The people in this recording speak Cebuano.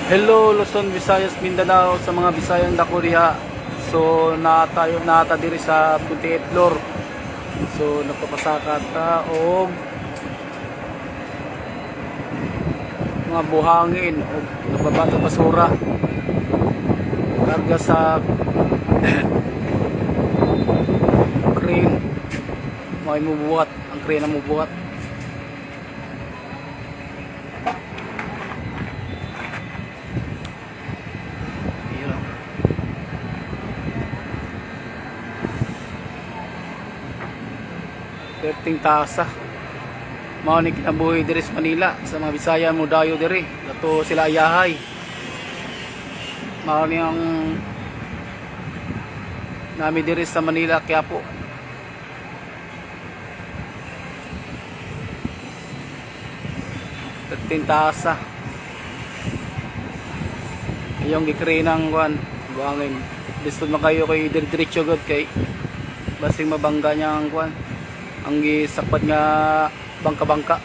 Hello, Luzon, Visayas, Mindanao, sa mga Bisayang dako diha. So naa tayo, naa ta diri sa 28 floor. So nagpapasaka ta og mga buhangin og nagbabato basura. Karga sa crane. May mubuhat, ang crane ang mubuhat. Ayun. Perting tasa. Mao ni kinabuhi diri sa Manila sa mga Bisaya mo dayo diri. Dato sila ayahay. Mao ni ang nami diri sa Manila, Quiapo. Perting tasa. Iyong gikrinang kuan buhangin. Lisod man kayo kay dire-diretso gud kay basing mabangga niya ang kuan, ang gisakpat nga bangka-bangka.